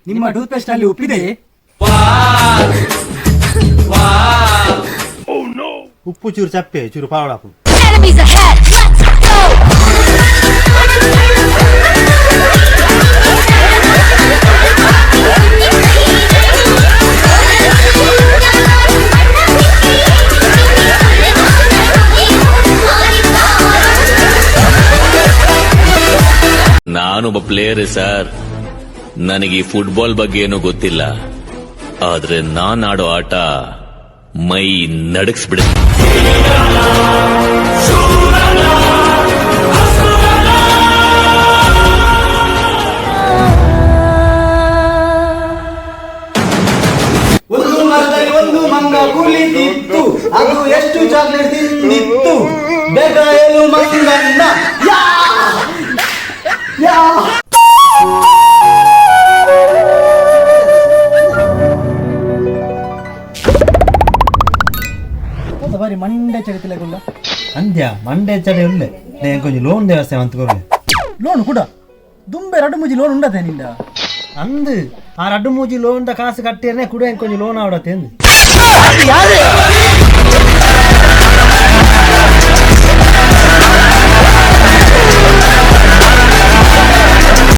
ನಿಮ್ಮ ಟೂತ್ಪೇಸ್ಟ್ ನಲ್ಲಿ ಉಪ್ಪಿದೆಯೇ? ಉಪ್ಪು ಚೂರು ಚಪ್ಪೆ ಚೂರು ಪಾವಳಾಪು. Enemies ahead! Let's go! ನಾನೊಬ್ಬ ಪ್ಲೇಯರ್ ಸರ್. ನನಗೆ ಈ ಫುಟ್ಬಾಲ್ ಬಗ್ಗೆ ಏನೂ ಗೊತ್ತಿಲ್ಲ. ಆದ್ರೆ ನಾನಾಡೋ ಆಟ ಮೈ ನಡಗಿಸ್ಬಿಡುತ್ತೆ. ಒಂದು ಮರದಲ್ಲಿ ಒಂದು ಮಂಗ ಕುಳಿತಿತ್ತು. ಅದು ಎಷ್ಟು ಚಾಕ್ಲೇಟ್ ತಿಂದಿತ್ತು? ಬೇಗ ಹೇಳು ಮಂಗಣ್ಣ. ಯಾ! ಯಾ! ಬಾರಿ ಮಂಡೆ ಚರಿತಿಲ್ಲ. ಅಂದ್ಯ, ಮಂಡೆ ಚಡೆ ಉಲ್ಲೆ. ನೇ ಕೊಂಚ ಲೋನ್ ದೇವಸ್ಥಾನ ಅಂತ ಕೊರ್ಲೆ. ಲೋನ್ ಕೂಡ ದುಂಬೆ ರಡು ಮುಜಿ ಲೋನ್ ಉಂಡತೆ ನಿಂದ? ಅಂದು, ಆ ರಡ್ಡು ಮೂಜಿ ಲೋನ್ the ಕಾಸು ಕಟ್ಟಿರನೆ ಕುಡ ಕೊಂಚ ಲೋನ್ ಆವಡತ್ತೆ ಅಂದು. ಯಾರು?